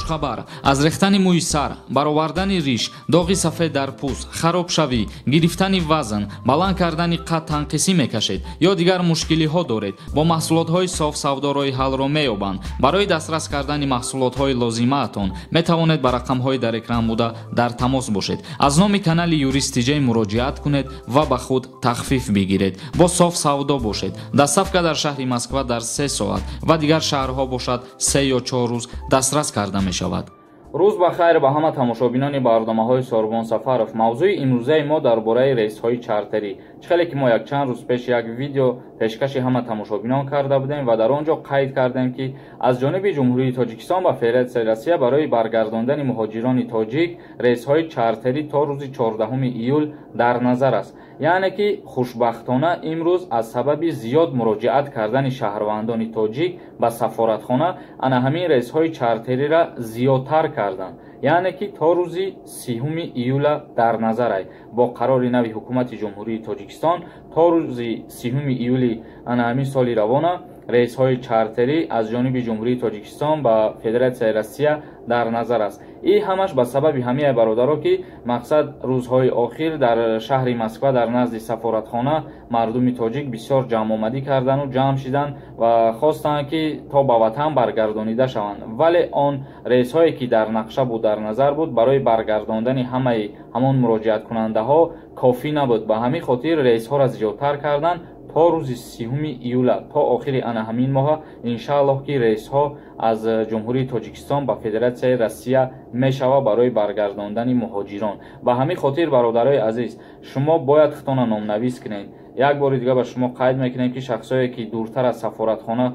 Хушхабар: аз рехтани мӯи сар, баровардани риш, доғи сафед дар пӯст, харобшавӣ, гирифтани вазн, баланд кардани қад танқисӣ мекашед ё дигар мушкилиҳо доред, бо маҳсулотҳои Соф Савдо роҳи ҳаллро меёбанд. Барои дастрас кардани маҳсулотҳои лозимаатон метавонед ба рақамҳои дар экран буда дар тамос бошед. Аз номи канали Юрист Тиҷей муроҷиат кунед ва ба худ тахфиф бигиред. Бо Соф Савдо бошед. Доставка дар шаҳри Москва дар 3 соат ва дигар шаҳрҳо бошад, 3 ё 4 рӯз дастрас карда мешавад. Рӯз ба хайр ба ҳама тамошобинони барномаҳои Сорбон Сафаров. Мавзӯи имрӯзаи мо дар бораи рейсҳои чартерӣ. Чӣ хеле ки мо якчанд рӯз пеш як видео пешкаши ҳама тамошобинон карда будем ва дар он ҷо қайд кардем, ки аз ҷониби Ҷумҳурии Тоҷикистон ба Федератсияи Россия барои баргардондани муҳоҷирони тоҷик рейсҳои чартерӣ то рӯзи 14 июл дар назар аст. Яъне ки хушбахтона имрӯз аз сабаби зиёд муроҷиат кардани шаҳрвандони тоҷик ба сафоратхона ана ҳамин рейсҳои чартерира зиёдтар карданд, яъне ки то рӯзи 30 июла дар назарай. Бо қарори нави ҳукумати Ҷумҳурии Тоҷикистон то рӯзи 30 июли ана ҳамин соли равона рейсҳои чартерӣ аз ҷониби Ҷумҳурии Тоҷикистон ба Федератсияи Россия дар назар аст. Ин ҳамаш ба сабаби ҳамияи, бародаро, ки мақсад рӯзҳои охир дар шаҳри Москва дар назди сафоратхона мардуми тоҷик бисёр ҷамъомадӣ кардану ҷамъ шиданд ва хостанд, ки то ба ватан баргардонида шаванд. Вале он рейсҳое, ки дар нақша буд, дар назар буд, барои баргардондани ҳамаи ҳамон муроҷиаткунандаҳо кофӣ набуд. Ба ҳамин хотир рейсҳоро зиёдтар карданд то рӯзи 30 июла, то охири ана ҳамин моҳа. Иншааллоҳ, ки рейсҳо аз Ҷумҳурии Тоҷикистон ба Федератсияи Россия мешавад барои баргардондани муҳоҷирон. Ба ҳамин хотир, бародарои азиз, шумо бояд худтона номнавис кунед. Як бори дига ба шумо қайд мекунем, ки шахсое, ки дуртар аз сафоратхона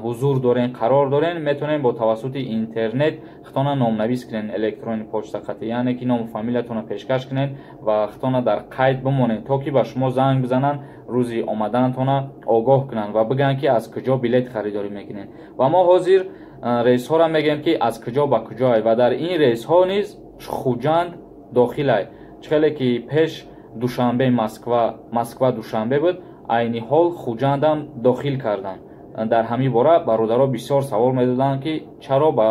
ҳузур дорен, қарор дорен, метавонем бо тавассути интернет худтона номнавис кунен, электронный почта қати, яъне ки ному фамилиятонро пешкаш кунен ва худтона дар қайд бимонед, то ки ба шумо занг бизананд, рӯзи омаданатона огоҳ кунанд ва бигӯянд, ки аз куҷо билет харидорӣ мекунед. Ва мо ҳозир рейсҳоро мегӯем, ки аз куҷо ба куҷое ва дар ин рейсҳо низ Хуҷанд дохилай. Чӣ хеле ки пеш Душанбе Москва, Москва Душанбе буд, айни ҳол Хуҷандам дохил карданд. Дар ҳамин бора бародаро бисёр савол медоданд, ки чаро ба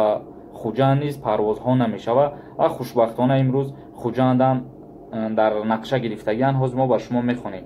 Хуҷанд низ парвозҳо намешавад, ва хушбахтона имрӯз Хуҷандам дар нақша гирифтагианд. Ҳозир мо ба шумо мехонем.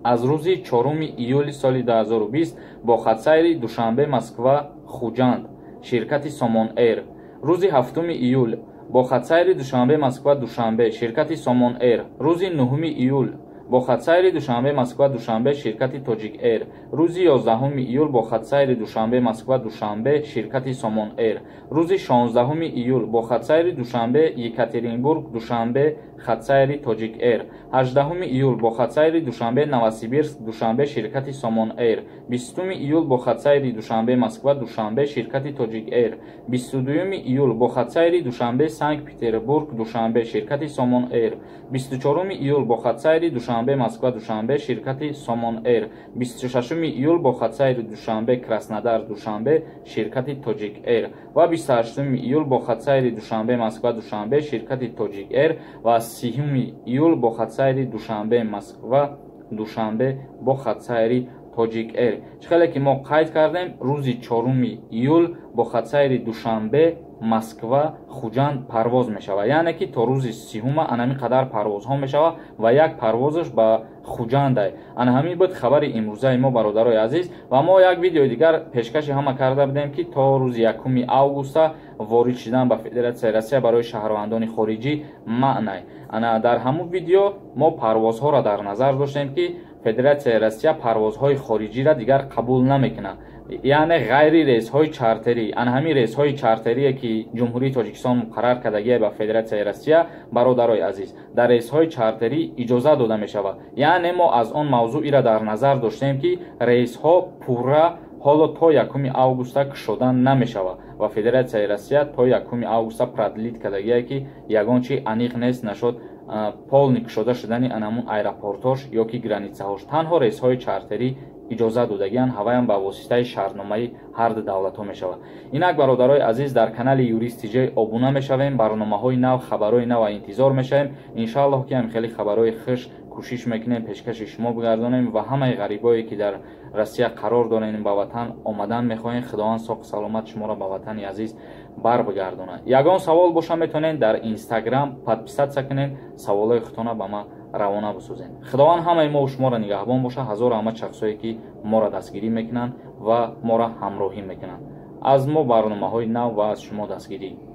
Аз рӯзи 4 июли соли 2020 бо хатсайри Душанбе Москва Хуҷанд ширкати Сомон Эйр. Рӯзи 7 июл бо хатсайри Душанбе Москва Душанбе ширкати Сомон Эйр. Рӯзи 9 июл бо хатсайри Душанбе Москва Душанбе ширкати Тоҷик Эйр. Рӯзи 11 июл бо хатсайри Душанбе Москва Душанбе ширкати Сомон Эйр. Рӯзи 16 июл бо хатсайри Душанбе Екатеринбург Душанбе хатсайри Тоҷик Эйр. 18 июл бо хатсайри Душанбе Новосибирск Душанбе ширкати Сомон Эйр. 20 июл бо хатсайри Душанбе Москва Душанбе ширкати Тоҷик Эйр. 22 июл бо хатсайри Душанбе Санкт Петербург Душанбе ширкати Сомон Эйр. 24 июл бо хатсайри Душанбе Москва Душанбе ширкати Сомон Эйр. 26 июл бо хатсайри Душанбе Краснодар Душанбе ширкати Тоҷик Эйр ва 28 июл бо хатсайри Душанбе Москва Душанбе ширкати Тоҷик Эйр ва 30 июл бо хатсайри Душанбе Москва Душанбе бо хатсайри Тоҷик Эйр. Чӣ хеле ки мо қайд кардем, рӯзи 4 июл бо хатсайри Душанбе Москва Хуҷанд парвоз мешавад, яъне ки то рӯзи 30-ума анами қадар парвозҳо мешавад ва як парвозаш ба Хуҷандай. Ана ҳамин буд хабари имрӯзаи мо, бародарои азиз. Ва мо як видеои дигар пешкаши ҳама карда будем, ки то рӯзи 1 августа ворид шудан ба Федератсияи Россия барои шаҳрвандони хориҷӣ манъай. Ана дар ҳамун видео мо парвозҳоро дар назар доштем, ки Федератсияи Россия парвозҳои хориҷиро дигар қабул намекунад, яъне ғайри рейсҳои чартерӣ. Ана ҳамин рейсҳои чартерие, ки Ҷумҳурии Тоҷикистон муқаррар кардагие ба Федератсияи Россия, бародарои азиз, дар рейсҳои чартерӣ иҷозат дода мешавад. Яъне мо аз он мавзӯъ дар назар доштем, ки рейсҳо пурра ҳоло то 1 августа кушода намешавад ва Федератсияи Россия то 1 августа продлить кардагие, ки ягон чи аниқ нест нашуд полный кушода шудани анамун аэропортош ё ки границаҳош. Танҳо рейсҳои чартерӣ иҷозат додагианд, ҳаваям ба воситаи шартномаи ҳарду давлатҳо мешавад. Инак, бародарои азиз, дар канали Юрист Тиҷей обуна мешавем, барномаҳои нав, хабарҳои нава интизор мешавем. Иншааллоҳ, ки ҳам хеле хабарҳои хуш. Кӯшиш мекунем, пешкаши шумо бигардонем ва ҳамаи ғарибое, ки дар Россия қарор дорем, ба ватан омадан мехоҳем, Худованд соқу саломат шуморо ба ватани азиз бар бигардонад. Ягон савол боша, метавонед дар Инстаграм подписаться кунед, саволҳои худтона ба ман равона бисозед. Худованд ҳамаи мо шуморо нигаҳбон боша. Ҳазор раҳмат шахсое, ки моро дастгирӣ мекунанд ва моро ҳамроҳӣ мекунанд. Аз мо барномаҳои нав ва аз шумо дастгирӣ.